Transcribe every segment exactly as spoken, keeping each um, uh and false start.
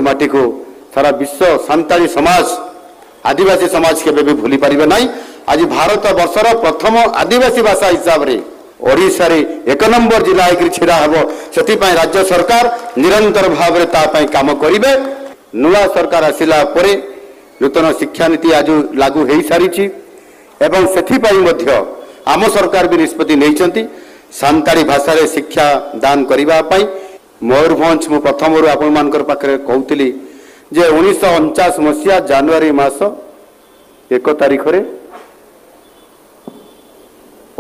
ମାଟିକୁ ସାରା ବିଶ୍ୱ ସାନ୍ତାଳୀ ସମାଜ, ଆଦିବାସୀ ସମାଜ କେବେ ବି ଭୁଲି ପାରିବେ ନାହିଁ। ଆଜି ଭାରତ ବର୍ଷର ପ୍ରଥମ ଆଦିବାସୀ ଭାଷା ହିସାବରେ ଓଡ଼ିଶାରେ ଏକ ନମ୍ବର ଜିଲ୍ଲା ହେଇକରି ଛିଡ଼ା ହେବ। ସେଥିପାଇଁ ରାଜ୍ୟ ସରକାର ନିରନ୍ତର ଭାବରେ ତା ପାଇଁ କାମ କରିବେ। ନୂଆ ସରକାର ଆସିଲା ପରେ ନୂତନ ଶିକ୍ଷାନୀତି ଆଜି ଲାଗୁ ହେଇସାରିଛି ଏବଂ ସେଥିପାଇଁ ମଧ୍ୟ ଆମ ସରକାର ବି ନିଷ୍ପତ୍ତି ନେଇଛନ୍ତି ସାନ୍ତାଳୀ ଭାଷାରେ ଶିକ୍ଷା ଦାନ କରିବା ପାଇଁ। ମୟୂରଭଞ୍ଜ, ମୁଁ ପ୍ରଥମରୁ ଆପଣମାନଙ୍କର ପାଖରେ କହୁଥିଲି ଯେ ଉଣେଇଶହ ଅଣଚାଶ ମସିହା ଜାନୁଆରୀ ମାସ ଏକ ତାରିଖରେ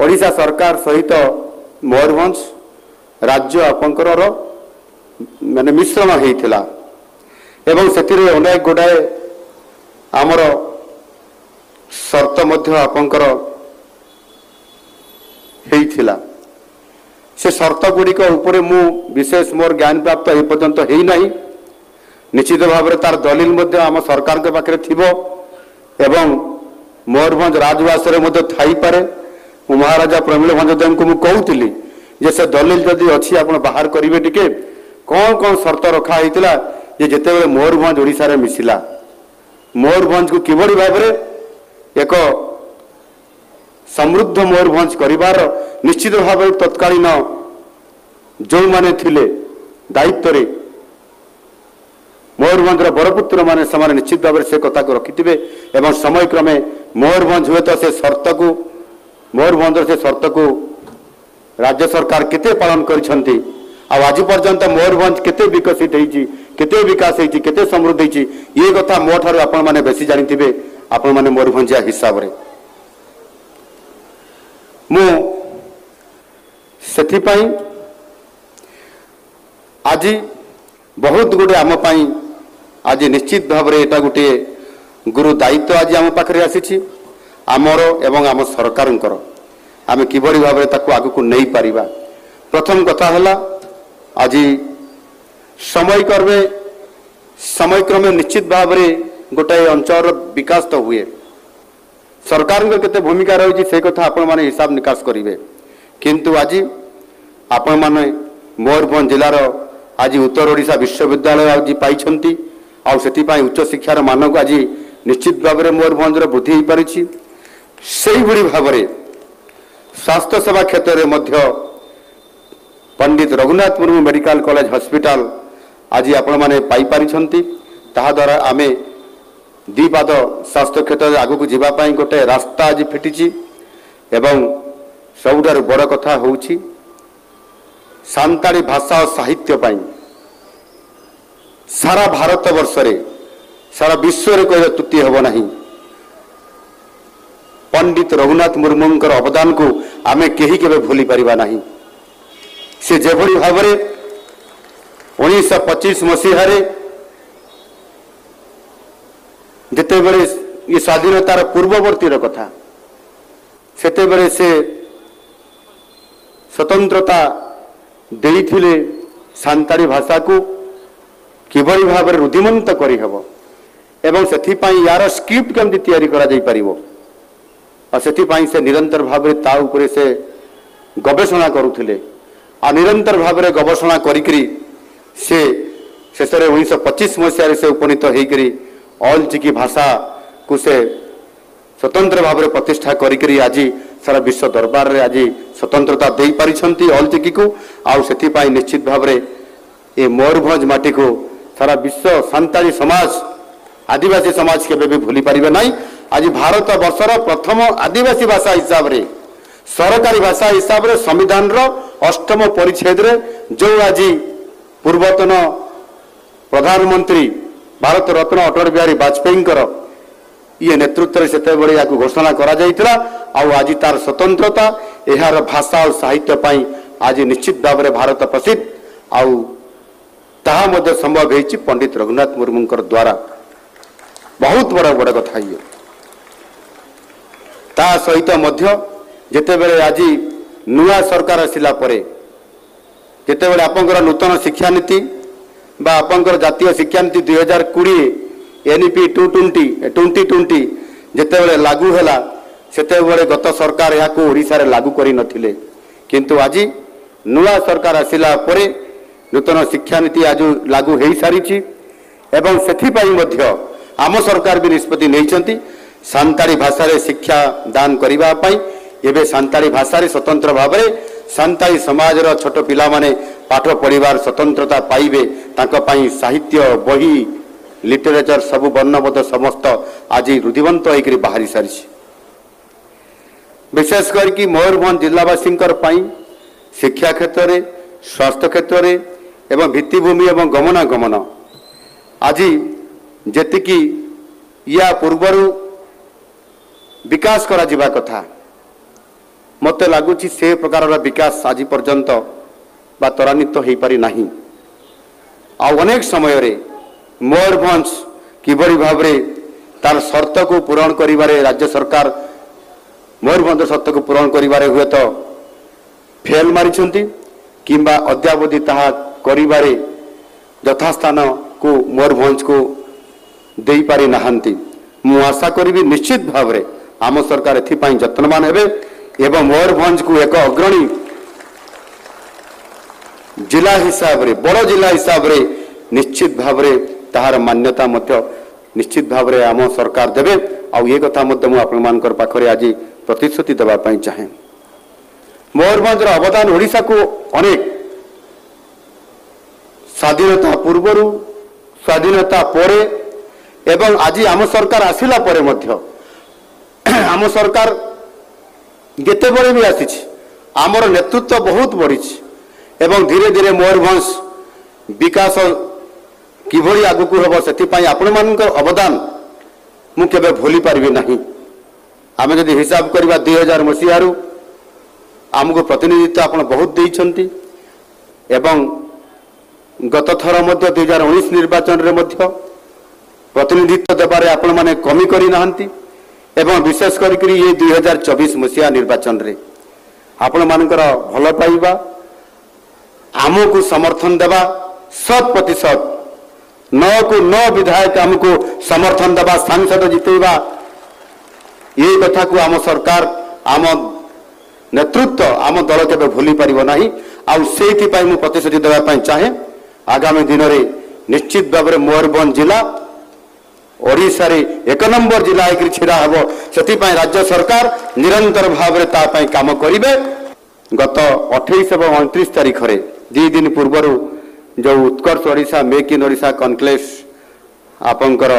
ଓଡ଼ିଶା ସରକାର ସହିତ ମୟୂରଭଞ୍ଜ ରାଜ୍ୟ ଆପଣଙ୍କର, ମାନେ, ମିଶ୍ରଣ ହେଇଥିଲା ଏବଂ ସେଥିରେ ଅନେକ ଗୁଡ଼ାଏ ଆମର ସର୍ତ୍ତ ମଧ୍ୟ ଆପଣଙ୍କର ହେଇଥିଲା। ସେ ସର୍ତ୍ତ ଗୁଡ଼ିକ ଉପରେ ମୁଁ ବିଶେଷ ମୋର ଜ୍ଞାନ ପ୍ରାପ୍ତ ଏ ପର୍ଯ୍ୟନ୍ତ ହେଇନାହିଁ। ନିଶ୍ଚିତ ଭାବରେ ତାର ଦଲିଲ ମଧ୍ୟ ଆମ ସରକାରଙ୍କ ପାଖରେ ଥିବ ଏବଂ ମୟୂରଭଞ୍ଜ ରାଜଉଆସରେ ମଧ୍ୟ ଥାଇପାରେ। ମୁଁ ମହାରାଜା ପ୍ରମିଳ ଭଞ୍ଜ ଦେବଙ୍କୁ ମୁଁ କହୁଥିଲି ଯେ ସେ ଦଲିଲ ଯଦି ଅଛି ଆପଣ ବାହାର କରିବେ ଟିକେ, କ'ଣ କ'ଣ ସର୍ତ୍ତ ରଖା ହେଇଥିଲା ଯେ ଯେତେବେଳେ ମୟୂରଭଞ୍ଜ ଓଡ଼ିଶାରେ ମିଶିଲା, ମୟୂରଭଞ୍ଜକୁ କିଭଳି ଭାବରେ ଏକ ସମୃଦ୍ଧ ମୟୂରଭଞ୍ଜ କରିବାର ନିଶ୍ଚିତ ଭାବରେ ତତ୍କାଳୀନ ଯେଉଁମାନେ ଥିଲେ ଦାୟିତ୍ୱରେ ମୟୂରଭଞ୍ଜର ବରପୁତ୍ରମାନେ, ସେମାନେ ନିଶ୍ଚିତ ଭାବରେ ସେ କଥାକୁ ରଖିଥିବେ ଏବଂ ସମୟକ୍ରମେ ମୟୂରଭଞ୍ଜ ହୁଏତ ସେ ସର୍ତ୍ତକୁ, ମୟୂରଭଞ୍ଜର ସେ ସର୍ତ୍ତକୁ ରାଜ୍ୟ ସରକାର କେତେ ପାଳନ କରିଛନ୍ତି, ଆଉ ଆଜି ପର୍ଯ୍ୟନ୍ତ ମୟୂରଭଞ୍ଜ କେତେ ବିକଶିତ ହେଇଛି, କେତେ ବିକାଶ ହେଇଛି, କେତେ ସମୃଦ୍ଧ ହେଇଛି, ଏ କଥା ମୋ ଠାରୁ ଆପଣମାନେ ବେଶୀ ଜାଣିଥିବେ, ଆପଣମାନେ ମୟୂରଭଞ୍ଜିଆ ହିସାବରେ। ମୁଁ ସେଥିପାଇଁ ଆଜି ବହୁତ ଗୁଡ଼ିଏ ଆମ ପାଇଁ ଆଜି ନିଶ୍ଚିତ ଭାବରେ ଏଇଟା ଗୋଟିଏ ଗୁରୁ ଦାୟିତ୍ୱ ଆଜି ଆମ ପାଖରେ ଆସିଛି, ଆମର ଏବଂ ଆମ ସରକାରଙ୍କର। ଆମେ କିଭଳି ଭାବରେ ତାକୁ ଆଗକୁ ନେଇପାରିବା। ପ୍ରଥମ କଥା ହେଲା, ଆଜି ସମୟକ୍ରମେ, ସମୟକ୍ରମେ ନିଶ୍ଚିତ ଭାବରେ ଗୋଟାଏ ଅଞ୍ଚଳର ବିକାଶ ତ ହୁଏ, ସରକାରଙ୍କ କେତେ ଭୂମିକା ରହିଛି ସେ କଥା ଆପଣମାନେ ହିସାବ ନିକାଶ କରିବେ। କିନ୍ତୁ ଆଜି ଆପଣମାନେ ମୟୂରଭଞ୍ଜ ଜିଲ୍ଲାର ଆଜି ଉତ୍ତର ଓଡ଼ିଶା ବିଶ୍ୱବିଦ୍ୟାଳୟ ଆଜି ପାଇଛନ୍ତି। ଆଉ ସେଥିପାଇଁ ଉଚ୍ଚଶିକ୍ଷାର ମାନକୁ ଆଜି ନିଶ୍ଚିତ ଭାବରେ ମୟୂରଭଞ୍ଜର ବୃଦ୍ଧି ହେଇପାରିଛି। ସେଇଭଳି ଭାବରେ ସ୍ୱାସ୍ଥ୍ୟ ସେବା କ୍ଷେତ୍ରରେ ମଧ୍ୟ Pandit Raghunath Murmu Medical College Hospital ଆଜି ଆପଣମାନେ ପାଇପାରିଛନ୍ତି। ତାହାଦ୍ୱାରା ଆମେ ଦି ପାଦ ସ୍ୱାସ୍ଥ୍ୟ କ୍ଷେତ୍ରରେ ଆଗକୁ ଯିବା ପାଇଁ ଗୋଟେ ରାସ୍ତା ଆଜି ଫିଟିଛି। ଏବଂ ସବୁଠାରୁ ବଡ଼ କଥା ହେଉଛି ସାନ୍ତାଳୀ ଭାଷା ଓ ସାହିତ୍ୟ ପାଇଁ ସାରା ଭାରତବର୍ଷରେ, ସାରା ବିଶ୍ୱରେ କହିଲେ ତ୍ରୁଟି ହେବ ନାହିଁ। ପଣ୍ଡିତ ରଘୁନାଥ ମୁର୍ମୁଙ୍କର ଅବଦାନକୁ ଆମେ କେହି କେବେ ଭୁଲି ପାରିବା ନାହିଁ। ସେ ଯେଭଳି ଭାବରେ ଉଣେଇଶହ ପଚିଶ ମସିହାରେ ଯେତେବେଳେ ଏ ସ୍ୱାଧୀନତାର ପୂର୍ବବର୍ତ୍ତୀର କଥା, ସେତେବେଳେ ସେ ସ୍ୱତନ୍ତ୍ରତା ଦେଇଥିଲେ ସାନ୍ତାଳୀ ଭାଷାକୁ କିଭଳି ଭାବରେ ରୁଦ୍ଧିମନ୍ତ କରିହେବ ଏବଂ ସେଥିପାଇଁ ୟାର ସ୍କ୍ରିପ୍ଟ କେମିତି ତିଆରି କରାଯାଇପାରିବ। ଆଉ ସେଥିପାଇଁ ସେ ନିରନ୍ତର ଭାବରେ ତା ଉପରେ ସେ ଗବେଷଣା କରୁଥିଲେ। ଆଉ ନିରନ୍ତର ଭାବରେ ଗବେଷଣା କରିକିରି ସେ ଶେଷରେ ଉଣେଇଶହ ପଚିଶ ମସିହାରେ ସେ ଉପନୀତ ହେଇକରି ଅଲ୍ ଚିକି ଭାଷାକୁ ସେ ସ୍ୱତନ୍ତ୍ର ଭାବରେ ପ୍ରତିଷ୍ଠା କରିକରି ଆଜି ସାରା ବିଶ୍ୱ ଦରବାରରେ ଆଜି ସ୍ୱତନ୍ତ୍ରତା ଦେଇପାରିଛନ୍ତି ଅଲ୍ ଚିକିକୁ। ଆଉ ସେଥିପାଇଁ ନିଶ୍ଚିତ ଭାବରେ ଏ ମୟୂରଭଞ୍ଜ ମାଟିକୁ ସାରା ବିଶ୍ୱ ସାନ୍ତାଳୀ ସମାଜ, ଆଦିବାସୀ ସମାଜ କେବେ ବି ଭୁଲି ପାରିବେ ନାହିଁ। ଆଜି ଭାରତବର୍ଷର ପ୍ରଥମ ଆଦିବାସୀ ଭାଷା ହିସାବରେ, ସରକାରୀ ଭାଷା ହିସାବରେ, ସମ୍ବିଧାନର ଅଷ୍ଟମ ପରିଚ୍ଛେଦରେ ଯେଉଁ ଆଜି ପୂର୍ବତନ ପ୍ରଧାନମନ୍ତ୍ରୀ, ଭାରତ ରତ୍ନ ଅଟଳ ବିହାରୀ ବାଜପେୟୀଙ୍କର ଇଏ ନେତୃତ୍ୱରେ ସେତେବେଳେ ୟାକୁ ଘୋଷଣା କରାଯାଇଥିଲା। ଆଉ ଆଜି ତାର ସ୍ୱତନ୍ତ୍ରତା, ଏହାର ଭାଷା ଆଉ ସାହିତ୍ୟ ପାଇଁ ଆଜି ନିଶ୍ଚିତ ଭାବରେ ଭାରତ ପ୍ରସିଦ୍ଧ। ଆଉ ତାହା ମଧ୍ୟ ସମ୍ଭବ ହେଇଛି ପଣ୍ଡିତ ରଘୁନାଥ ମୁର୍ମୁଙ୍କର ଦ୍ୱାରା। ବହୁତ ବଡ଼ ବଡ଼ କଥା ଇଏ। ତା ସହିତ ମଧ୍ୟ ଯେତେବେଳେ ଆଜି ନୂଆ ସରକାର ଆସିଲା ପରେ, ଯେତେବେଳେ ଆପଣଙ୍କର ନୂତନ ଶିକ୍ଷାନୀତି ବା ଆପଣଙ୍କର ଜାତୀୟ ଶିକ୍ଷାନୀତି ଦୁଇ ହଜାର କୋଡ଼ିଏ, N E P two twenty, twenty twenty ଯେତେବେଳେ ଲାଗୁ ହେଲା, ସେତେବେଳେ ଗତ ସରକାର ଏହାକୁ ଓଡ଼ିଶାରେ ଲାଗୁ କରିନଥିଲେ। କିନ୍ତୁ ଆଜି ନୂଆ ସରକାର ଆସିଲା ପରେ ନୂତନ ଶିକ୍ଷାନୀତି ଆଜି ଲାଗୁ ହେଇସାରିଛି ଏବଂ ସେଥିପାଇଁ ମଧ୍ୟ ଆମ ସରକାର ବି ନିଷ୍ପତ୍ତି ନେଇଛନ୍ତି ସାନ୍ତାଳୀ ଭାଷାରେ ଶିକ୍ଷା ଦାନ କରିବା ପାଇଁ। ଏବେ ସାନ୍ତାଳୀ ଭାଷାରେ ସ୍ୱତନ୍ତ୍ର ଭାବରେ ସାନ୍ତାଳୀ ସମାଜର ଛୋଟ ପିଲାମାନେ ପାଠ ପଢ଼ିବାର ସ୍ୱତନ୍ତ୍ରତା ପାଇବେ। ତାଙ୍କ ପାଇଁ ସାହିତ୍ୟ, ବହି, ଲିଟରେଚର, ସବୁ ବର୍ଣ୍ଣବୋଧ ସମସ୍ତ ଆଜି ରୁଦ୍ଧିବନ୍ତ ହେଇକରି ବାହାରି ସାରିଛି। ବିଶେଷ କରିକି ମୟୂରଭଞ୍ଜ ଜିଲ୍ଲାବାସୀଙ୍କର ପାଇଁ ଶିକ୍ଷା କ୍ଷେତ୍ରରେ, ସ୍ୱାସ୍ଥ୍ୟ କ୍ଷେତ୍ରରେ ଏବଂ ଭିତ୍ତିଭୂମି ଏବଂ ଗମନାଗମନ ଆଜି ଯେତିକି ୟା ପୂର୍ବରୁ ବିକାଶ କରାଯିବା କଥା, ମୋତେ ଲାଗୁଛି ସେ ପ୍ରକାରର ବିକାଶ ଆଜି ପର୍ଯ୍ୟନ୍ତ ବା ତ୍ୱରାନ୍ୱିତ ହେଇପାରି ନାହିଁ। ଆଉ ଅନେକ ସମୟରେ ମୟୂରଭଞ୍ଜ କିଭଳି ଭାବରେ ତାର ସର୍ତ୍ତକୁ ପୂରଣ କରିବାରେ ରାଜ୍ୟ ସରକାର ମୟୂରଭଞ୍ଜର ସର୍ତ୍ତକୁ ପୂରଣ କରିବାରେ ହୁଏତ ଫେଲ୍ ମାରିଛନ୍ତି କିମ୍ବା ଅଦ୍ୟାବଧି ତାହା କରିବାରେ ଯଥାସ୍ଥାନକୁ ମୟୂରଭଞ୍ଜକୁ ଦେଇପାରି ନାହାନ୍ତି। ମୁଁ ଆଶା କରିବି ନିଶ୍ଚିତ ଭାବରେ ଆମ ସରକାର ଏଥିପାଇଁ ଯତ୍ନବାନ ହେବେ ଏବଂ ମୟୂରଭଞ୍ଜକୁ ଏକ ଅଗ୍ରଣୀ ଜିଲ୍ଲା ହିସାବରେ, ବଡ଼ ଜିଲ୍ଲା ହିସାବରେ ନିଶ୍ଚିତ ଭାବରେ ତାହାର ମାନ୍ୟତା ମଧ୍ୟ ନିଶ୍ଚିତ ଭାବରେ ଆମ ସରକାର ଦେବେ। ଆଉ ଏ କଥା ମଧ୍ୟ ମୁଁ ଆପଣମାନଙ୍କର ପାଖରେ ଆଜି ପ୍ରତିଶ୍ରୁତି ଦେବା ପାଇଁ ଚାହେଁ। ମୟୂରଭଞ୍ଜର ଅବଦାନ ଓଡ଼ିଶାକୁ ଅନେକ, ସ୍ୱାଧୀନତା ପୂର୍ବରୁ, ସ୍ୱାଧୀନତା ପରେ ଏବଂ ଆଜି ଆମ ସରକାର ଆସିଲା ପରେ ମଧ୍ୟ ଆମ ସରକାର ଯେତେବେଳେ ବି ଆସିଛି, ଆମର ନେତୃତ୍ୱ ବହୁତ ବଢ଼ିଛି ଏବଂ ଧୀରେ ଧୀରେ ମୟୂରଭଞ୍ଜ ବିକାଶ କିଭଳି ଆଗକୁ ହେବ, ସେଥିପାଇଁ ଆପଣମାନଙ୍କର ଅବଦାନ ମୁଁ କେବେ ଭୁଲି ପାରିବି ନାହିଁ। ଆମେ ଯଦି ହିସାବ କରିବା, ଦୁଇ ହଜାର ମସିହାରୁ ଆମକୁ ପ୍ରତିନିଧିତ୍ୱ ଆପଣ ବହୁତ ଦେଇଛନ୍ତି ଏବଂ ଗତ ଥର ମଧ୍ୟ, ଦୁଇ ହଜାର ଉଣେଇଶ ନିର୍ବାଚନରେ ମଧ୍ୟ ପ୍ରତିନିଧିତ୍ୱ ଦେବାରେ ଆପଣମାନେ କମି କରିନାହାନ୍ତି ଏବଂ ବିଶେଷ କରିକରି ଏ ଦୁଇ ହଜାର ଚବିଶ ମସିହା ନିର୍ବାଚନରେ ଆପଣମାନଙ୍କର ଭଲ ପାଇବା, ଆମକୁ ସମର୍ଥନ ଦେବା, ଶତ ପ୍ରତିଶତ, ନଅକୁ ନଅ ବିଧାୟକ ଆମକୁ ସମର୍ଥନ ଦେବା, ସାଂସଦ ଜିତେଇବା, ଏ କଥାକୁ ଆମ ସରକାର, ଆମ ନେତୃତ୍ୱ, ଆମ ଦଳ କେବେ ଭୁଲି ପାରିବ ନାହିଁ। ଆଉ ସେଇଥିପାଇଁ ମୁଁ ପ୍ରତିଶ୍ରୁତି ଦେବା ପାଇଁ ଚାହେଁ, ଆଗାମୀ ଦିନରେ ନିଶ୍ଚିତ ଭାବରେ ମୟୂରଭଞ୍ଜ ଜିଲ୍ଲା ଓଡ଼ିଶାରେ ଏକ ନମ୍ବର ଜିଲ୍ଲା ହେଇକରି ଛିଡ଼ା ହେବ। ସେଥିପାଇଁ ରାଜ୍ୟ ସରକାର ନିରନ୍ତର ଭାବରେ ତା ପାଇଁ କାମ କରିବେ। ଗତ ଅଠେଇଶ ଏବଂ ଅଣତିରିଶ ତାରିଖରେ, ଦି ଦିନ ପୂର୍ବରୁ, ଯେଉଁ Utkarsh Odisha, make in Odisha conclave ଆପଣଙ୍କର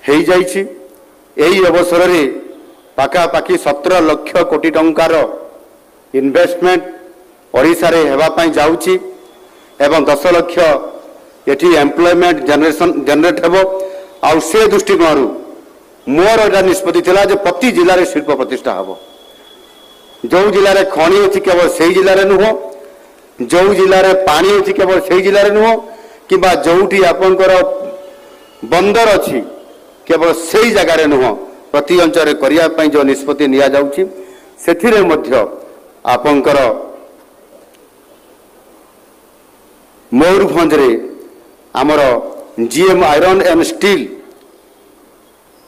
ହେଇଯାଇଛି, ଏହି ଅବସରରେ ପାଖାପାଖି ସତର ଲକ୍ଷ କୋଟି ଟଙ୍କାର ଇନଭେଷ୍ଟମେଣ୍ଟ ଓଡ଼ିଶାରେ ହେବା ପାଇଁ ଯାଉଛି ଏବଂ ଦଶ ଲକ୍ଷ ଏଠି ଏମ୍ପ୍ଲୟମେଣ୍ଟ ଜେନେରେସନ୍, ଜେନେରେଟ୍ ହେବ। ଆଉ ସେ ଦୃଷ୍ଟିକୋଣରୁ ମୋର ଏଇଟା ନିଷ୍ପତ୍ତି ଥିଲା ଯେ ପ୍ରତି ଜିଲ୍ଲାରେ ଶିଳ୍ପ ପ୍ରତିଷ୍ଠା ହେବ। ଯେଉଁ ଜିଲ୍ଲାରେ ଖଣି ଅଛି, କେବଳ ସେଇ ଜିଲ୍ଲାରେ ନୁହଁ, ଯେଉଁ ଜିଲ୍ଲାରେ ପାଣି ଅଛି, କେବଳ ସେଇ ଜିଲ୍ଲାରେ ନୁହଁ, କିମ୍ବା ଯେଉଁଠି ଆପଣଙ୍କର ବନ୍ଦର ଅଛି, କେବଳ ସେଇ ଜାଗାରେ ନୁହଁ, ପ୍ରତି ଅଞ୍ଚଳରେ କରିବା ପାଇଁ ଯେଉଁ ନିଷ୍ପତ୍ତି ନିଆଯାଉଛି, ସେଥିରେ ମଧ୍ୟ ଆପଣଙ୍କର ମୟୂରଭଞ୍ଜରେ ଆମର ଜିଏମ୍ ଆଇରନ୍ ଆଣ୍ଡ ଷ୍ଟିଲ୍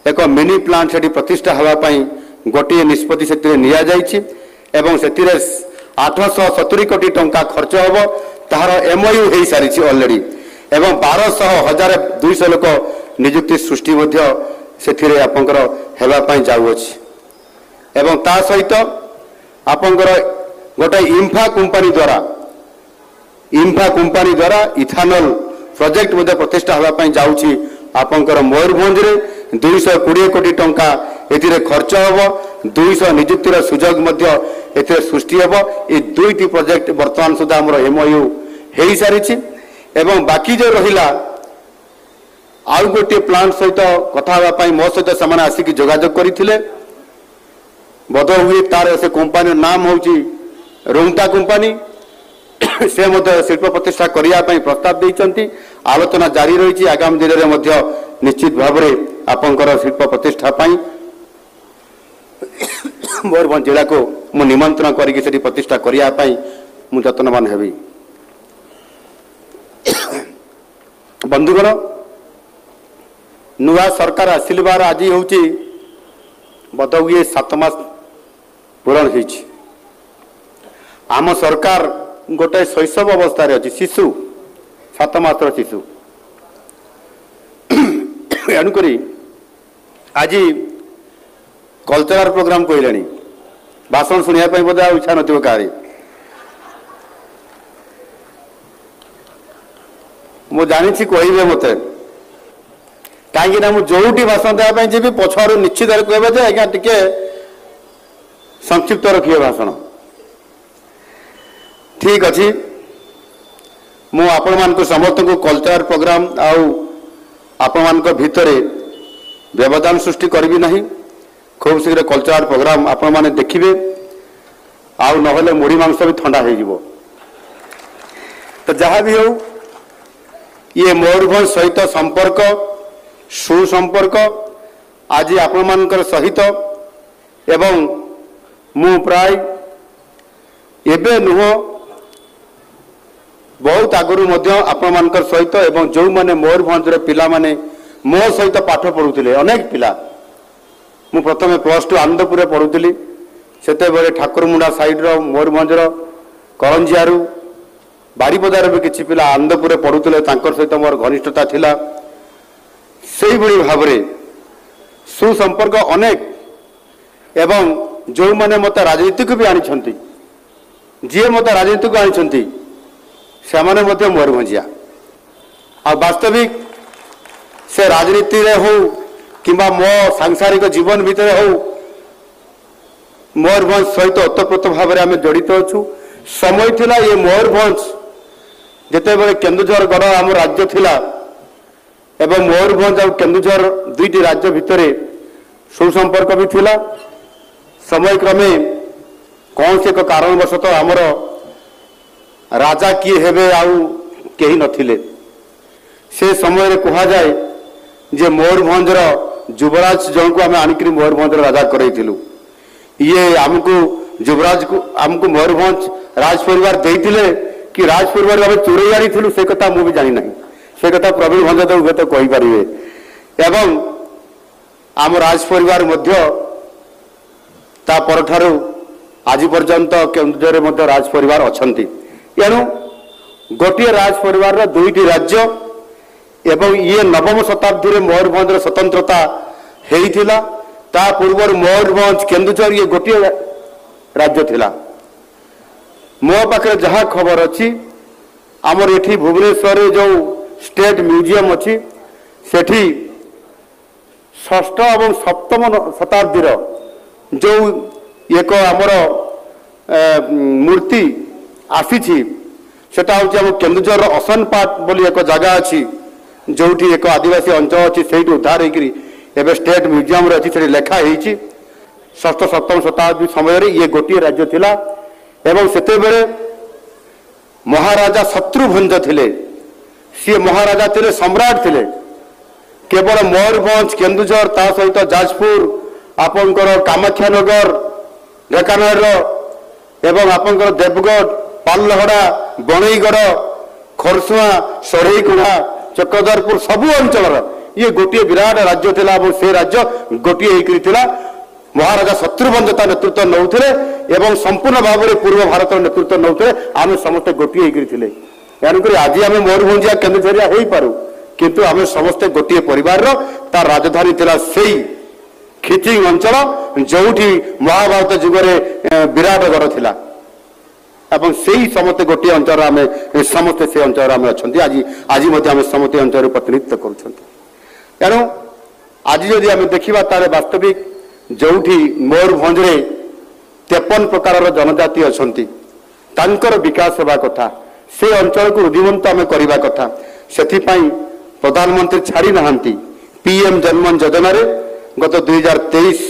ଏକ ମିନି ପ୍ଲାଣ୍ଟ ସେଠି ପ୍ରତିଷ୍ଠା ହେବା ପାଇଁ ଗୋଟିଏ ନିଷ୍ପତ୍ତି ସେଥିରେ ନିଆଯାଇଛି ଏବଂ ସେଥିରେ ଆଠଶହ ସତୁରି କୋଟି ଟଙ୍କା ଖର୍ଚ୍ଚ ହେବ। ତାହାର ଏମ୍ଓୟୁ ହେଇସାରିଛି ଅଲରେଡ଼ି ଏବଂ ବାରଶହ, ହଜାର, ଦୁଇଶହ ଲୋକ ନିଯୁକ୍ତି ସୃଷ୍ଟି ମଧ୍ୟ ସେଥିରେ ଆପଣଙ୍କର ହେବା ପାଇଁ ଯାଉଅଛି। ଏବଂ ତା ସହିତ ଆପଣଙ୍କର ଗୋଟେ ଇମ୍ଫା କମ୍ପାନୀ ଦ୍ୱାରା, ଇମ୍ଫା କମ୍ପାନୀ ଦ୍ୱାରା ଇଥାନଲ ପ୍ରୋଜେକ୍ଟ ମଧ୍ୟ ପ୍ରତିଷ୍ଠା ହେବା ପାଇଁ ଯାଉଛି ଆପଣଙ୍କର ମୟୂରଭଞ୍ଜରେ। ଦୁଇଶହ କୋଡ଼ିଏ କୋଟି ଟଙ୍କା ଏଥିରେ ଖର୍ଚ୍ଚ ହେବ, ଦୁଇଶହ ନିଯୁକ୍ତିର ସୁଯୋଗ ମଧ୍ୟ ଏଥିରେ ସୃଷ୍ଟି ହେବ। ଏ ଦୁଇଟି ପ୍ରୋଜେକ୍ଟ ବର୍ତ୍ତମାନ ସୁଦ୍ଧା ଆମର ଏମ୍ଓୟୁ ହେଇସାରିଛି ଏବଂ ବାକି ଯେଉଁ ରହିଲା, ଆଉ ଗୋଟିଏ ପ୍ଲାଣ୍ଟ ସହିତ କଥା ହେବା ପାଇଁ ମୋ ସହିତ ସେମାନେ ଆସିକି ଯୋଗାଯୋଗ କରିଥିଲେ। ବୋଧହୁଏ ତାର ସେ କମ୍ପାନୀର ନାମ ହେଉଛି ରୁଙ୍ଗଟା କମ୍ପାନୀ। ସେ ମଧ୍ୟ ଶିଳ୍ପ ପ୍ରତିଷ୍ଠା କରିବା ପାଇଁ ପ୍ରସ୍ତାବ ଦେଇଛନ୍ତି। ଆଲୋଚନା ଜାରି ରହିଛି। ଆଗାମୀ ଦିନରେ ମଧ୍ୟ ନିଶ୍ଚିତ ଭାବରେ ଆପଣଙ୍କର ଶିଳ୍ପ ପ୍ରତିଷ୍ଠା ପାଇଁ ମୟୂରଭଞ୍ଜ ଜିଲ୍ଲାକୁ ମୁଁ ନିମନ୍ତ୍ରଣ କରିକି ସେଠି ପ୍ରତିଷ୍ଠା କରିବା ପାଇଁ ମୁଁ ଯତ୍ନବାନ ହେବି। ବନ୍ଧୁଗଣ, ନୂଆ ସରକାର ଆସିବାର ଆଜି ହେଉଛି ବୋଧହୁଏ ସାତ ମାସ ପୂରଣ ହେଇଛି। ଆମ ସରକାର ଗୋଟେ ଶୈଶବ ଅବସ୍ଥାରେ ଅଛି, ଶିଶୁ, ସାତ ମାସର ଶିଶୁ। ଏଣୁକରି ଆଜି କଲଚରାଲ ପ୍ରୋଗ୍ରାମ କହିଲେଣି, ଭାଷଣ ଶୁଣିବା ପାଇଁ ବୋଧେ ଆଉ ଇଚ୍ଛା ନଥିବ କାହାରି। ମୁଁ ଜାଣିଛି କହିବେ ମୋତେ, କାହିଁକି ନା ମୁଁ ଯୋଉଠି ଭାଷଣ ଦେବା ପାଇଁ ଯିବି, ପଛଆଡ଼ୁ ନିଶ୍ଚିତ ଭାବରେ କହିବେ ଯେ, "ଆଜ୍ଞା, ଟିକେ ସଂକ୍ଷିପ୍ତ ରଖିବେ ଭାଷଣ।" ଠିକ୍ ଅଛି, ମୁଁ ଆପଣମାନଙ୍କୁ ସମସ୍ତଙ୍କୁ କଲଚରାଲ ପ୍ରୋଗ୍ରାମ ଆଉ ଆପଣମାନଙ୍କ ଭିତରେ ବ୍ୟବଧାନ ସୃଷ୍ଟି କରିବି ନାହିଁ। ଖୁବ୍ ଶୀଘ୍ର କଲଚରାଲ ପ୍ରୋଗ୍ରାମ ଆପଣମାନେ ଦେଖିବେ, ଆଉ ନହେଲେ ମୁଢ଼ି ମାଂସ ବି ଥଣ୍ଡା ହେଇଯିବ। ତ ଯାହା ବି ହଉ, ଇଏ ମୟୂରଭଞ୍ଜ ସହିତ ସମ୍ପର୍କ, ସୁସମ୍ପର୍କ ଆଜି ଆପଣମାନଙ୍କର ସହିତ, ଏବଂ ମୁଁ ପ୍ରାୟ ଏବେ ନୁହଁ, ବହୁତ ଆଗରୁ ମଧ୍ୟ ଆପଣମାନଙ୍କର ସହିତ, ଏବଂ ଯେଉଁମାନେ ମୟୂରଭଞ୍ଜର ପିଲାମାନେ ମୋ ସହିତ ପାଠ ପଢ଼ୁଥିଲେ, ଅନେକ ପିଲା, ମୁଁ ପ୍ରଥମେ ପ୍ଲସ୍ ଟୁ ଆନନ୍ଦପୁରରେ ପଢ଼ୁଥିଲି, ସେତେବେଳେ ଠାକୁରମୁଣ୍ଡା ସାଇଡ୍ର ମୟୂରଭଞ୍ଜର କରଞ୍ଜିଆରୁ, ବାରିପଦାର ବି କିଛି ପିଲା ଆନନ୍ଦପୁରରେ ପଢ଼ୁଥିଲେ, ତାଙ୍କର ସହିତ ମୋର ଘନିଷ୍ଠତା ଥିଲା। ସେଇଭଳି ଭାବରେ ସୁସମ୍ପର୍କ ଅନେକ, ଏବଂ ଯେଉଁମାନେ ମୋତେ ରାଜନୀତିକୁ ବି ଆଣିଛନ୍ତି, ଯିଏ ମୋତେ ରାଜନୀତିକୁ ଆଣିଛନ୍ତି, ସେମାନେ ମଧ୍ୟ ମୟୂରଭଞ୍ଜିଆ। ଆଉ ବାସ୍ତବିକ ସେ ରାଜନୀତିରେ ହଉ କିମ୍ବା ମୋ ସାଂସାରିକ ଜୀବନ ଭିତରେ ହଉ, ମୟୂରଭଞ୍ଜ ସହିତ ଓତପ୍ରୋତ ଭାବରେ ଆମେ ଜଡ଼ିତ ଅଛୁ। ସମୟ ଥିଲା, ଏ ମୟୂରଭଞ୍ଜ ଯେତେବେଳେ କେନ୍ଦୁଝର ଗଡ଼ ଆମ ରାଜ୍ୟ ଥିଲା ଏବଂ ମୟୂରଭଞ୍ଜ ଆଉ କେନ୍ଦୁଝର ଦୁଇଟି ରାଜ୍ୟ ଭିତରେ ସୁସମ୍ପର୍କ ବି ଥିଲା। ସମୟକ୍ରମେ କୌଣସି ଏକ କାରଣବଶତଃ ଆମର ରାଜା କିଏ ହେବେ, ଆଉ କେହି ନଥିଲେ। ସେ ସମୟରେ କୁହାଯାଏ ଯେ ମୟୂରଭଞ୍ଜର ଯୁବରାଜ ଜଣଙ୍କୁ ଆମେ ଆଣିକିରି ମୟୂରଭଞ୍ଜର ରାଜା କରେଇଥିଲୁ। ଇଏ ଆମକୁ, ଯୁବରାଜକୁ, ଆମକୁ ମୟୂରଭଞ୍ଜ ରାଜ ପରିବାର ଦେଇଥିଲେ କି ରାଜ ପରିବାରକୁ ଆମେ ଚୋରେଇ ଆଣିଥିଲୁ, ସେ କଥା ମୁଁ ବି ଜାଣିନାହିଁ। ସେ କଥା ପ୍ରବୀଣ ଭଞ୍ଜଦେବ ହୁଏତ କହିପାରିବେ। ଏବଂ ଆମ ରାଜ ପରିବାର ମଧ୍ୟ ତା ପରଠାରୁ ଆଜି ପର୍ଯ୍ୟନ୍ତ କେନ୍ଦୁଝରରେ ମଧ୍ୟ ରାଜ ପରିବାର ଅଛନ୍ତି। ଏଣୁ ଗୋଟିଏ ରାଜ ପରିବାରର ଦୁଇଟି ରାଜ୍ୟ ଏବଂ ଇଏ ନବମ ଶତାବ୍ଦୀରେ ମୟୂରଭଞ୍ଜର ସ୍ୱତନ୍ତ୍ରତା ହେଇଥିଲା। ତା ପୂର୍ବରୁ ମୟୂରଭଞ୍ଜ, କେନ୍ଦୁଝର ଇଏ ଗୋଟିଏ ରାଜ୍ୟ ଥିଲା। ମୋ ପାଖରେ ଯାହା ଖବର ଅଛି, ଆମର ଏଠି ଭୁବନେଶ୍ୱରରେ ଯେଉଁ ଷ୍ଟେଟ୍ ମ୍ୟୁଜିୟମ୍ ଅଛି, ସେଠି ଷଷ୍ଠ ଏବଂ ସପ୍ତମ ନ- ଶତାବ୍ଦୀର ଯେଉଁ ଏକ ଆମର, ଏ, ମୂର୍ତ୍ତି ଆସିଛି, ସେଟା ହେଉଛି ଆମ କେନ୍ଦୁଝରର ଅସନପାଟ ବୋଲି ଏକ ଜାଗା ଅଛି, ଯେଉଁଠି ଏକ ଆଦିବାସୀ ଅଞ୍ଚଳ ଅଛି, ସେଇଠି ଉଦ୍ଧାର ହେଇକିରି ଏବେ ଷ୍ଟେଟ୍ ମ୍ୟୁଜିୟମ୍ରେ ଅଛି। ସେଠି ଲେଖା ହେଇଛି, ଷଷ୍ଠ ସପ୍ତମ ଶତାବ୍ଦୀ ସମୟରେ ଇଏ ଗୋଟିଏ ରାଜ୍ୟ ଥିଲା ଏବଂ ସେତେବେଳେ ମହାରାଜା ଶତ୍ରୁଭଞ୍ଜ ଥିଲେ। ସିଏ ମହାରାଜା ଥିଲେ, ସମ୍ରାଟ ଥିଲେ। କେବଳ ମୟୂରଭଞ୍ଜ, କେନ୍ଦୁଝର, ତା ସହିତ ଯାଜପୁର, ଆପଣଙ୍କର କାମାକ୍ଷାନଗର, ଢେଙ୍କାନାଳର ଏବଂ ଆପଣଙ୍କର ଦେବଗଡ଼, ପାଲହଡ଼ା, ବଣେଇଗଡ଼, ଖରସୁଆଁ, ସରେଇକୋଣା, ଚକ୍ରଧରପୁର, ସବୁ ଅଞ୍ଚଳର ଇଏ ଗୋଟିଏ ବିରାଟ ରାଜ୍ୟ ଥିଲା ଏବଂ ସେ ରାଜ୍ୟ ଗୋଟିଏ ହେଇକରି ଥିଲା। ମହାରାଜା ଶତ୍ରୁଭଞ୍ଜ ତା ନେତୃତ୍ୱ ନେଉଥିଲେ ଏବଂ ସମ୍ପୂର୍ଣ୍ଣ ଭାବରେ ପୂର୍ବ ଭାରତର ନେତୃତ୍ୱ ନେଉଥିଲେ। ଆମେ ସମସ୍ତେ ଗୋଟିଏ ହେଇକରି ଥିଲେ। ତେଣୁକରି ଆଜି ଆମେ ମୟୂରଭଞ୍ଜିଆ, କେନ୍ଦୁଝରିଆ ହେଇପାରୁ, କିନ୍ତୁ ଆମେ ସମସ୍ତେ ଗୋଟିଏ ପରିବାରର। ତା ରାଜଧାନୀ ଥିଲା ସେଇ ଖିଚିଂ ଅଞ୍ଚଳ, ଯେଉଁଠି ମହାଭାରତ ଯୁଗରେ, ଏ, ବିରାଟଗଡ଼ ଥିଲା। ଏବଂ ସେଇ ସମସ୍ତେ ଗୋଟିଏ ଅଞ୍ଚଳର ଆମେ, ଏ, ସମସ୍ତେ ସେ ଅଞ୍ଚଳର ଆମେ ଅଛନ୍ତି। ଆଜି, ଆଜି ମଧ୍ୟ ଆମେ ସମସ୍ତେ ଅଞ୍ଚଳରୁ ପ୍ରତିନିଧିତ୍ୱ କରୁଛନ୍ତି। ତେଣୁ ଆଜି ଯଦି ଆମେ ଦେଖିବା, ତାହେଲେ ବାସ୍ତବିକ ଯେଉଁଠି ମୟୂରଭଞ୍ଜରେ ତେପନ ପ୍ରକାରର ଜନଜାତି ଅଛନ୍ତି, ତାଙ୍କର ବିକାଶ ହେବା କଥା, ସେ ଅଞ୍ଚଳକୁ ରୁଧିମନ୍ତ ଆମେ କରିବା କଥା। ସେଥିପାଇଁ ପ୍ରଧାନମନ୍ତ୍ରୀ ଛାଡ଼ି ନାହାନ୍ତି। ପି ଏମ୍ ଜନମନ ଯୋଜନାରେ ଗତ ଦୁଇ ହଜାର ତେଇଶ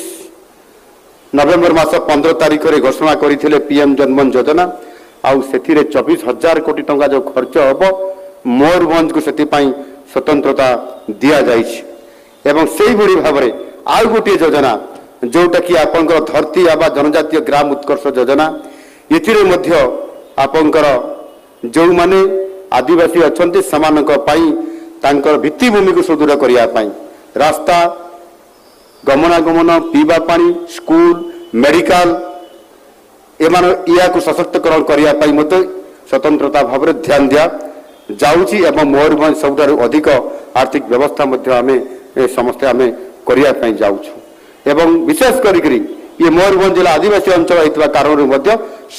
ନଭେମ୍ବର ମାସ ପନ୍ଦର ତାରିଖରେ ଘୋଷଣା କରିଥିଲେ ପି ଏମ୍ ଜନମନ ଯୋଜନା। ଆଉ ସେଥିରେ ଚବିଶ ହଜାର କୋଟି ଟଙ୍କା ଯେଉଁ ଖର୍ଚ୍ଚ ହେବ, ମୟୂରଭଞ୍ଜକୁ ସେଥିପାଇଁ ସ୍ୱତନ୍ତ୍ରତା ଦିଆଯାଇଛି। ଏବଂ ସେଇଭଳି ଭାବରେ ଆଉ ଗୋଟିଏ ଯୋଜନା, ଯେଉଁଟାକି ଆପଣଙ୍କର ଧରତୀ ଆବା ଜନଜାତୀୟ ଗ୍ରାମ ଉତ୍କର୍ଷ ଯୋଜନା, ଏଥିରେ ମଧ୍ୟ ଆପଣଙ୍କର ଯେଉଁମାନେ ଆଦିବାସୀ ଅଛନ୍ତି, ସେମାନଙ୍କ ପାଇଁ ତାଙ୍କର ଭିତ୍ତିଭୂମିକୁ ସୁଦୃଢ଼ କରିବା ପାଇଁ ରାସ୍ତା, ଗମନାଗମନ, ପିଇବା ପାଣି, ସ୍କୁଲ, ମେଡିକାଲ, ଏମାନ ଏହାକୁ ସଶକ୍ତିକରଣ କରିବା ପାଇଁ ମଧ୍ୟ ସ୍ୱତନ୍ତ୍ରତା ଭାବରେ ଧ୍ୟାନ ଦିଆଯାଉଛି ଏବଂ ମୟୂରଭଞ୍ଜ ସବୁଠାରୁ ଅଧିକ ଆର୍ଥିକ ବ୍ୟବସ୍ଥା ମଧ୍ୟ ଆମେ, ଏ, ସମସ୍ତେ ଆମେ କରିବା ପାଇଁ ଯାଉଛୁ। ଏବଂ ବିଶେଷ କରିକିରି ଇଏ ମୟୂରଭଞ୍ଜ ଜିଲ୍ଲା ଆଦିବାସୀ ଅଞ୍ଚଳ ହେଇଥିବା କାରଣରୁ ମଧ୍ୟ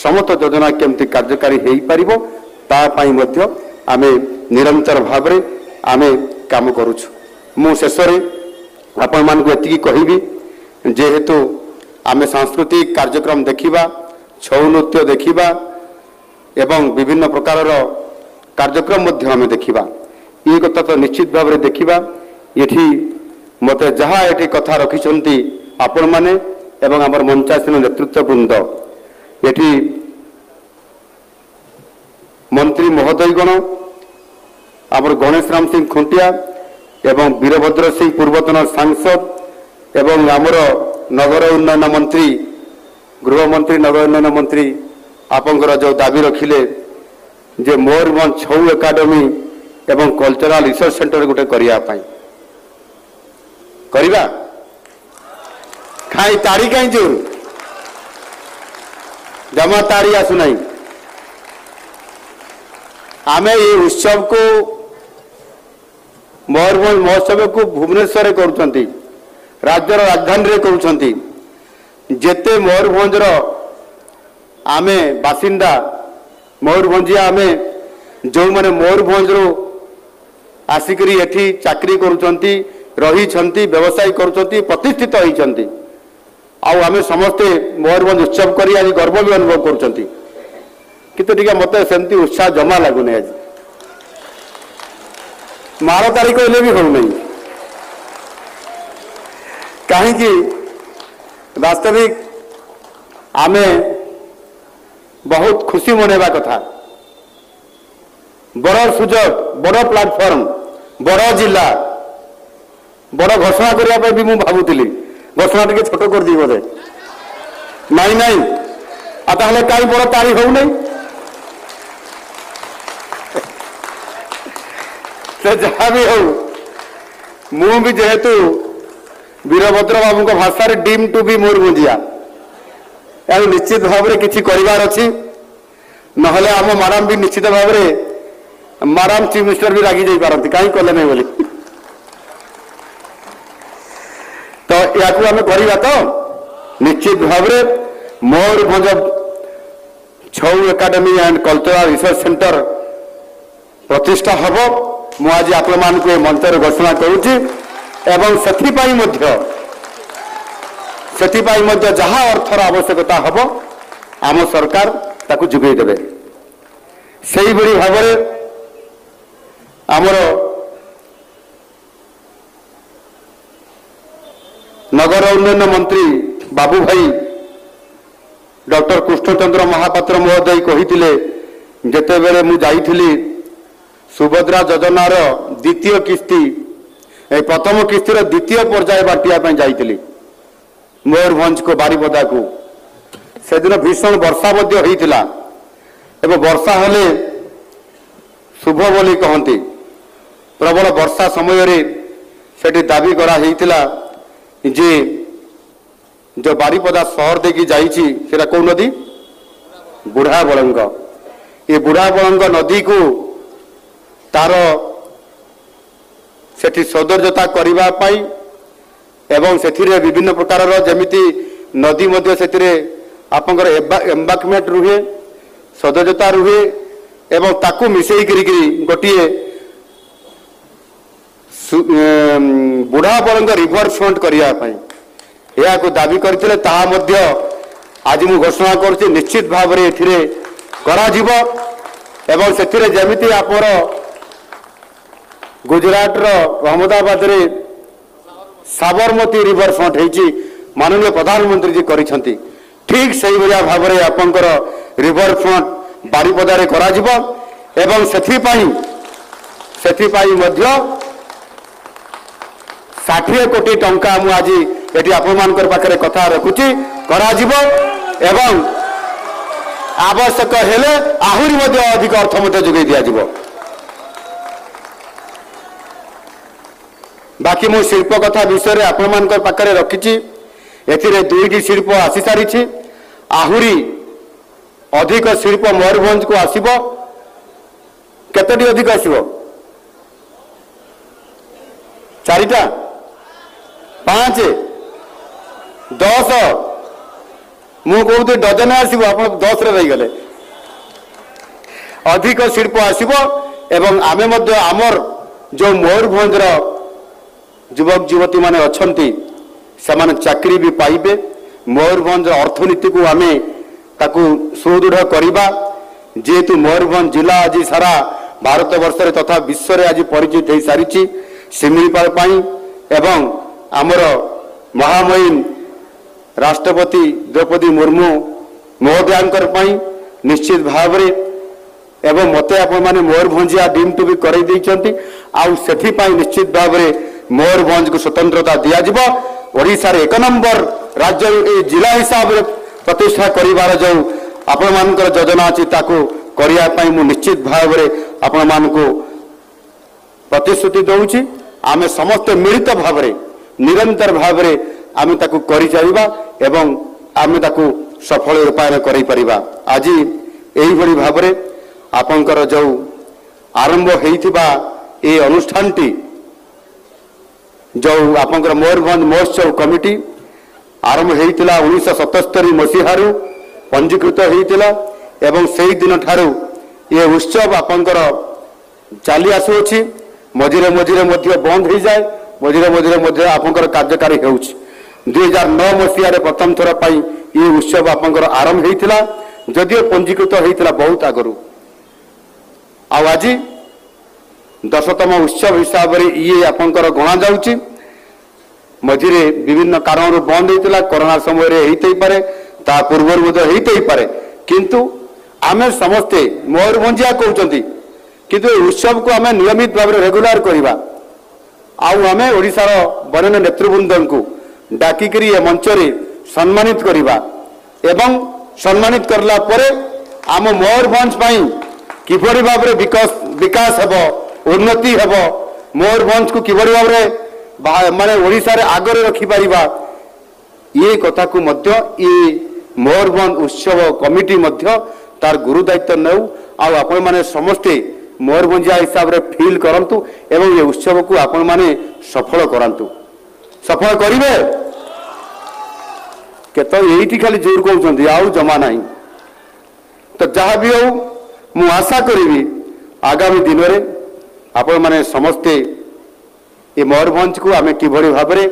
ସମସ୍ତ ଯୋଜନା କେମିତି କାର୍ଯ୍ୟକାରୀ ହେଇପାରିବ, ତା ପାଇଁ ମଧ୍ୟ ଆମେ ନିରନ୍ତର ଭାବରେ ଆମେ କାମ କରୁଛୁ। ମୁଁ ଶେଷରେ ଆପଣମାନଙ୍କୁ ଏତିକି କହିବି, ଯେହେତୁ ଆମେ ସାଂସ୍କୃତିକ କାର୍ଯ୍ୟକ୍ରମ ଦେଖିବା, ଛଉ ନୃତ୍ୟ ଦେଖିବା ଏବଂ ବିଭିନ୍ନ ପ୍ରକାରର କାର୍ଯ୍ୟକ୍ରମ ମଧ୍ୟ ଆମେ ଦେଖିବା। ଏ କଥା ତ ନିଶ୍ଚିତ ଭାବରେ ଦେଖିବା। ଏଠି ମୋତେ ଯାହା ଏଠି କଥା ରଖିଛନ୍ତି ଆପଣମାନେ ଏବଂ ଆମର ମଞ୍ଚାସୀନ ନେତୃତ୍ୱବୃନ୍ଦ, ଏଠି ମନ୍ତ୍ରୀ ମହୋଦୟଗଣ, ଆମର ଗଣେଶ ରାମ ସିଂ ଖୁଣ୍ଟିଆ ଏବଂ ବୀରଭଦ୍ର ସିଂ, ପୂର୍ବତନ ସାଂସଦ ଏବଂ ଆମର ନଗର ଉନ୍ନୟନ ମନ୍ତ୍ରୀ, ଗୃହମନ୍ତ୍ରୀ, ନଗର ଉନ୍ନୟନ ମନ୍ତ୍ରୀ, ଆପଣଙ୍କର ଯେଉଁ ଦାବି ରଖିଲେ ଯେ ମୟୂରଭଞ୍ଜ ଛଉ ଏକାଡେମୀ ଏବଂ କଲଚରାଲ ରିସର୍ଚ୍ଚ ସେଣ୍ଟର ଗୋଟେ କରିବା ପାଇଁ, କରିବା। କାଇଁ ତାଳି କାହିଁ ଜୋର? ଜମା ତାଳି ଆସୁନାହିଁ। ଆମେ ଏ ଉତ୍ସବକୁ, ମୟୂରଭଞ୍ଜ ମହୋତ୍ସବକୁ ଭୁବନେଶ୍ୱରରେ କରୁଛନ୍ତି, ରାଜ୍ୟର ରାଜଧାନୀରେ କରୁଛନ୍ତି। ଯେତେ ମୟୂରଭଞ୍ଜର ଆମେ ବାସିନ୍ଦା, ମୟୂରଭଞ୍ଜିଆ ଆମେ, ଯେଉଁମାନେ ମୟୂରଭଞ୍ଜରୁ ଆସିକରି ଏଠି ଚାକିରି କରୁଛନ୍ତି, ରହିଛନ୍ତି, ବ୍ୟବସାୟ କରୁଛନ୍ତି, ପ୍ରତିଷ୍ଠିତ ହେଇଛନ୍ତି, ଆଉ ଆମେ ସମସ୍ତେ ମୟୂରଭଞ୍ଜ ଉତ୍ସବ କରି ଆଜି ଗର୍ବ ବି ଅନୁଭବ କରୁଛନ୍ତି। କିନ୍ତୁ ଟିକେ ମୋତେ ସେମିତି ଉତ୍ସାହ ଜମା ଲାଗୁନି ଆଜି। ମାଳ ତାଳି କହିଲେ ବି ହଉନାହିଁ। କାହିଁକି? ବାସ୍ତବିକ ଆମେ ବହୁତ ଖୁସି ମନେଇବା କଥା। ବଡ଼ ସୁଯୋଗ, ବଡ଼ ପ୍ଲାଟଫର୍ମ, ବଡ଼ ଜିଲ୍ଲା, ବଡ଼ ଘୋଷଣା କରିବା ପାଇଁ ବି ମୁଁ ଭାବୁଥିଲି। ଘୋଷଣା ଟିକେ ଛୋଟ କରିଦେଇ ବୋଧେ। ନାଇଁ, ନାଇଁ। ଆଉ ତାହେଲେ କାହିଁ ବଡ଼ ତାଳି ହଉନାହିଁ? ସେ ଯାହା ବି ହଉ, ମୁଁ ବି ଯେହେତୁ ବୀରଭଦ୍ର ବାବୁଙ୍କ ଭାଷାରେ ଡିମ୍ ଟୁ ବି ମୟୂରଭଞ୍ଜିଆ, ଆଉ ନିଶ୍ଚିତ ଭାବରେ କିଛି କରିବାର ଅଛି, ନହେଲେ ଆମ ମ୍ୟାଡାମ ବି ନିଶ୍ଚିତ ଭାବରେ ମ୍ୟାଡାମ ଚିଫ ମିନିଷ୍ଟର ବି ରାଗି ଯାଇପାରନ୍ତି, କାହିଁ କଲେ ନାହିଁ ବୋଲି। ତ ଏହାକୁ ଆମେ କରିବା ତ ନିଶ୍ଚିତ ଭାବରେ। Mayurbhanj Chhau academy and cultural research centre ପ୍ରତିଷ୍ଠା ହେବ। ମୁଁ ଆଜି ଆପଣମାନଙ୍କୁ ଏ ମଞ୍ଚରେ ଘୋଷଣା କରୁଛି ଏବଂ ସେଥିପାଇଁ ମଧ୍ୟ, ସେଥିପାଇଁ ମଧ୍ୟ ଯାହା ଅର୍ଥର ଆବଶ୍ୟକତା ହେବ, ଆମ ସରକାର ତାକୁ ଯୋଗାଇ ଦେବେ। ସେଇଭଳି ଭାବରେ ଆମର ନଗର ଉନ୍ନୟନ ମନ୍ତ୍ରୀ ବାବୁ ଭାଇ ଡକ୍ଟର କୃଷ୍ଣଚନ୍ଦ୍ର ମହାପାତ୍ର ମହୋଦୟ କହିଥିଲେ, ଯେତେବେଳେ ମୁଁ ଯାଇଥିଲି ସୁଭଦ୍ରା ଯୋଜନାର ଦ୍ୱିତୀୟ କିସ୍ତି, ଏ ପ୍ରଥମ କିସ୍ତିର ଦ୍ୱିତୀୟ ପର୍ଯ୍ୟାୟ ବାଣ୍ଟିବା ପାଇଁ ଯାଇଥିଲି ମୟୂରଭଞ୍ଜକୁ, ବାରିପଦାକୁ। ସେଦିନ ଭୀଷଣ ବର୍ଷା ମଧ୍ୟ ହେଇଥିଲା ଏବଂ ବର୍ଷା ହେଲେ ଶୁଭ ବୋଲି କହନ୍ତି। ପ୍ରବଳ ବର୍ଷା ସମୟରେ ସେଠି ଦାବି କରାହେଇଥିଲା ଯେ, ଯୋଉ ବାରିପଦା ସହର ଦେଇକି ଯାଇଛି, ସେଟା କୋଉ ନଦୀ? ବୁଢ଼ା ବଳଙ୍ଗ। ଏ ବୁଢ଼ା ବଳଙ୍ଗ ନଦୀକୁ ତାର ସେଠି ସୌନ୍ଦର୍ଯ୍ୟତା କରିବା ପାଇଁ ଏବଂ ସେଥିରେ ବିଭିନ୍ନ ପ୍ରକାରର, ଯେମିତି ନଦୀ ମଧ୍ୟ ସେଥିରେ ଆପଣଙ୍କର ଏମ୍ବାକମେଣ୍ଟ ରୁହେ, ସୌନ୍ଦର୍ଯ୍ୟତା ରୁହେ ଏବଂ ତାକୁ ମିଶେଇ କରିକିରି ଗୋଟିଏ ସୁ- ଏମ୍, ବୁଢ଼ା ବଳଙ୍ଗ ରିଭର ଫ୍ରଣ୍ଟ କରିବା ପାଇଁ ଏହାକୁ ଦାବି କରିଥିଲେ, ତାହା ମଧ୍ୟ ଆଜି ମୁଁ ଘୋଷଣା କରୁଛି, ନିଶ୍ଚିତ ଭାବରେ ଏଥିରେ କରାଯିବ ଏବଂ ସେଥିରେ ଯେମିତି ଆମର ଗୁଜରାଟର ଅହମ୍ମଦାବାଦରେ ସାବରମତୀ ରିଭର ଫ୍ରଣ୍ଟ ହେଇଛି, ମାନନୀୟ ପ୍ରଧାନମନ୍ତ୍ରୀ ଯେ କରିଛନ୍ତି, ଠିକ୍ ସେଇଭଳିଆ ଭାବରେ ଆପଣଙ୍କର ରିଭର ଫ୍ରଣ୍ଟ ବାରିପଦାରେ କରାଯିବ ଏବଂ ସେଥିପାଇଁ, ସେଥିପାଇଁ ମଧ୍ୟ ଷାଠିଏ କୋଟି ଟଙ୍କା ମୁଁ ଆଜି ଏଠି ଆପଣମାନଙ୍କର ପାଖରେ କଥା ରଖୁଛି, କରାଯିବ ଏବଂ ଆବଶ୍ୟକ ହେଲେ ଆହୁରି ମଧ୍ୟ ଅଧିକ ଅର୍ଥ ମଧ୍ୟ ଯୋଗାଇ ଦିଆଯିବ। ବାକି ମୁଁ ଶିଳ୍ପ କଥା ବିଷୟରେ ଆପଣମାନଙ୍କର ପାଖରେ ରଖିଛି। ଏଥିରେ ଦୁଇଟି ଶିଳ୍ପ ଆସି ସାରିଛି। ଆହୁରି ଅଧିକ ଶିଳ୍ପ ମୟୂରଭଞ୍ଜକୁ ଆସିବ। କେତୋଟି ଅଧିକ ଆସିବ? ଚାରିଟା? ପାଞ୍ଚ? ଦଶ? ମୁଁ କହୁଥିଲି ଡଜନ ଆସିବ, ଆପଣ ଦଶରେ ରହିଗଲେ। ଅଧିକ ଶିଳ୍ପ ଆସିବ ଏବଂ ଆମେ ମଧ୍ୟ ଆମର ଯେଉଁ ମୟୂରଭଞ୍ଜର ଯୁବକ ଯୁବତୀମାନେ ଅଛନ୍ତି, ସେମାନେ ଚାକିରି ବି ପାଇବେ। ମୟୂରଭଞ୍ଜର ଅର୍ଥନୀତିକୁ ଆମେ ତାକୁ ସୁଦୃଢ଼ କରିବା। ଯେହେତୁ ମୟୂରଭଞ୍ଜ ଜିଲ୍ଲା ଆଜି ସାରା ଭାରତବର୍ଷରେ ତଥା ବିଶ୍ୱରେ ଆଜି ପରିଚିତ ହେଇସାରିଛି ଶିମିଳିପାଳ ପାଇଁ ଏବଂ ଆମର ମହାମହିମ ରାଷ୍ଟ୍ରପତି ଦ୍ରୌପଦୀ ମୁର୍ମୁ ମହୋଦୟାଙ୍କର ପାଇଁ, ନିଶ୍ଚିତ ଭାବରେ ଏବଂ ମୋତେ ଆପଣମାନେ ମୟୂରଭଞ୍ଜିଆ ଡିମ୍ ଟୁ ବି କରେଇ ଦେଇଛନ୍ତି। ଆଉ ସେଥିପାଇଁ ନିଶ୍ଚିତ ଭାବରେ ମୟୂରଭଞ୍ଜକୁ ସ୍ୱତନ୍ତ୍ରତା ଦିଆଯିବ। ଓଡ଼ିଶାରେ ଏକ ନମ୍ବର ରାଜ୍ୟ, ଏ ଜିଲ୍ଲା ହିସାବରେ ପ୍ରତିଷ୍ଠା କରିବାର ଯେଉଁ ଆପଣମାନଙ୍କର ଯୋଜନା ଅଛି, ତାକୁ କରିବା ପାଇଁ ମୁଁ ନିଶ୍ଚିତ ଭାବରେ ଆପଣମାନଙ୍କୁ ପ୍ରତିଶ୍ରୁତି ଦେଉଛି। ଆମେ ସମସ୍ତେ ମିଳିତ ଭାବରେ, ନିରନ୍ତର ଭାବରେ ଆମେ ତାକୁ କରିଚାଲିବା ଏବଂ ଆମେ ତାକୁ ସଫଳ ରୂପାୟନ କରିପାରିବା। ଆଜି ଏଇଭଳି ଭାବରେ ଆପଣଙ୍କର ଯେଉଁ ଆରମ୍ଭ ହେଇଥିବା ଏ ଅନୁଷ୍ଠାନଟି, ଯେଉଁ ଆପଣଙ୍କର ମୟୂରଭଞ୍ଜ ମହୋତ୍ସବ କମିଟି ଆରମ୍ଭ ହେଇଥିଲା ଉଣେଇଶହ ସତସ୍ତରୀ ମସିହାରୁ ପଞ୍ଜୀକୃତ ହେଇଥିଲା ଏବଂ ସେଇ ଦିନଠାରୁ ଏ ଉତ୍ସବ ଆପଣଙ୍କର ଚାଲି ଆସୁଅଛି। ମଝିରେ ମଝିରେ ମଧ୍ୟ ବନ୍ଦ ହେଇଯାଏ, ମଝିରେ ମଝିରେ ମଧ୍ୟ ଆପଣଙ୍କର କାର୍ଯ୍ୟକାରୀ ହେଉଛି। ଦୁଇ ହଜାର ନଅ ମସିହାରେ ପ୍ରଥମ ଥର ପାଇଁ ଏ ଉତ୍ସବ ଆପଣଙ୍କର ଆରମ୍ଭ ହେଇଥିଲା, ଯଦିଓ ପଞ୍ଜୀକୃତ ହେଇଥିଲା ବହୁତ ଆଗରୁ। ଆଉ ଆଜି ଦଶତମ ଉତ୍ସବ ହିସାବରେ ଇଏ ଆପଣଙ୍କର ଗଣାଯାଉଛି। ମଝିରେ ବିଭିନ୍ନ କାରଣରୁ ବନ୍ଦ ହେଇଥିଲା, କରୋନା ସମୟରେ ହେଇଥାଇପାରେ, ତା ପୂର୍ବରୁ ମଧ୍ୟ ହେଇଥାଇପାରେ, କିନ୍ତୁ ଆମେ ସମସ୍ତେ ମୟୂରଭଞ୍ଜିଆ କହୁଛନ୍ତି, କିନ୍ତୁ ଏ ଉତ୍ସବକୁ ଆମେ ନିୟମିତ ଭାବରେ ରେଗୁଲାର କରିବା। ଆଉ ଆମେ ଓଡ଼ିଶାର ବରେଣ୍ୟ ନେତୃବୃନ୍ଦଙ୍କୁ ଡାକିକରି ଏ ମଞ୍ଚରେ ସମ୍ମାନିତ କରିବା ଏବଂ ସମ୍ମାନିତ କରିଲା ପରେ ଆମ ମୟୂରଭଞ୍ଜ ପାଇଁ କିଭଳି ଭାବରେ ବିକାଶ, ବିକାଶ ହେବ, ଉନ୍ନତି ହେବ, ମୟୂରଭଞ୍ଜକୁ କିଭଳି ଭାବରେ ବା-, ମାନେ ଓଡ଼ିଶାରେ ଆଗରେ ରଖିପାରିବା, ଏ କଥାକୁ ମଧ୍ୟ ଏ ମୟୂରଭଞ୍ଜ ଉତ୍ସବ କମିଟି ମଧ୍ୟ ତାର ଗୁରୁ ଦାୟିତ୍ୱ ନେଉ। ଆଉ ଆପଣମାନେ ସମସ୍ତେ ମୟୂରଭଞ୍ଜିଆ ହିସାବରେ ଫିଲ୍ କରନ୍ତୁ ଏବଂ ଏ ଉତ୍ସବକୁ ଆପଣମାନେ ସଫଳ କରନ୍ତୁ। ସଫଳ କରିବେ? କେତେ ଏଇଠି ଖାଲି ଜୋର କହୁଛନ୍ତି, ଆଉ ଜମା ନାହିଁ। ତ ଯାହା ବି ହଉ, ମୁଁ ଆଶା କରିବି ଆଗାମୀ ଦିନରେ ଆପଣମାନେ ସମସ୍ତେ ଏ ମୟୂରଭଞ୍ଜକୁ ଆମେ କିଭଳି ଭାବରେ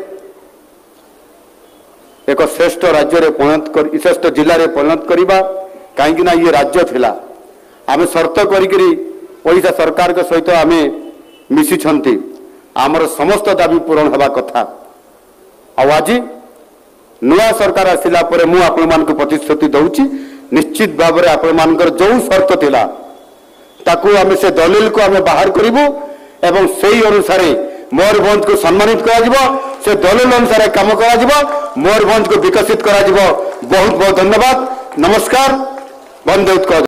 ଏକ ଶ୍ରେଷ୍ଠ ରାଜ୍ୟରେ ପରିଣତ କରି, ଶ୍ରେଷ୍ଠ ଜିଲ୍ଲାରେ ପରିଣତ କରିବା। କାହିଁକି ନା ଇଏ ରାଜ୍ୟ ଥିଲା, ଆମେ ସର୍ତ୍ତ କରିକିରି ଓଡ଼ିଶା ସରକାରଙ୍କ ସହିତ ଆମେ ମିଶିଛନ୍ତି। ଆମର ସମସ୍ତ ଦାବି ପୂରଣ ହେବା କଥା। ଆଉ ଆଜି ନୂଆ ସରକାର ଆସିଲା ପରେ ମୁଁ ଆପଣମାନଙ୍କୁ ପ୍ରତିଶ୍ରୁତି ଦଉଛି, ନିଶ୍ଚିତ ଭାବରେ ଆପଣମାନଙ୍କର ଯେଉଁ ସର୍ତ୍ତ ଥିଲା ତାକୁ ଆମେ, ସେ ଦଲିଲକୁ ଆମେ ବାହାର କରିବୁ ଏବଂ ସେହି ଅନୁସାରେ ମୟୂରଭଞ୍ଜକୁ ସମ୍ମାନିତ କରାଯିବ। ସେ ଦଲିଲ ଅନୁସାରେ କାମ କରାଯିବ, ମୟୂରଭଞ୍ଜକୁ ବିକଶିତ କରାଯିବ। ବହୁତ ବହୁତ ଧନ୍ୟବାଦ। ନମସ୍କାର। ବନ୍ଦେ ଉତ୍କଳ।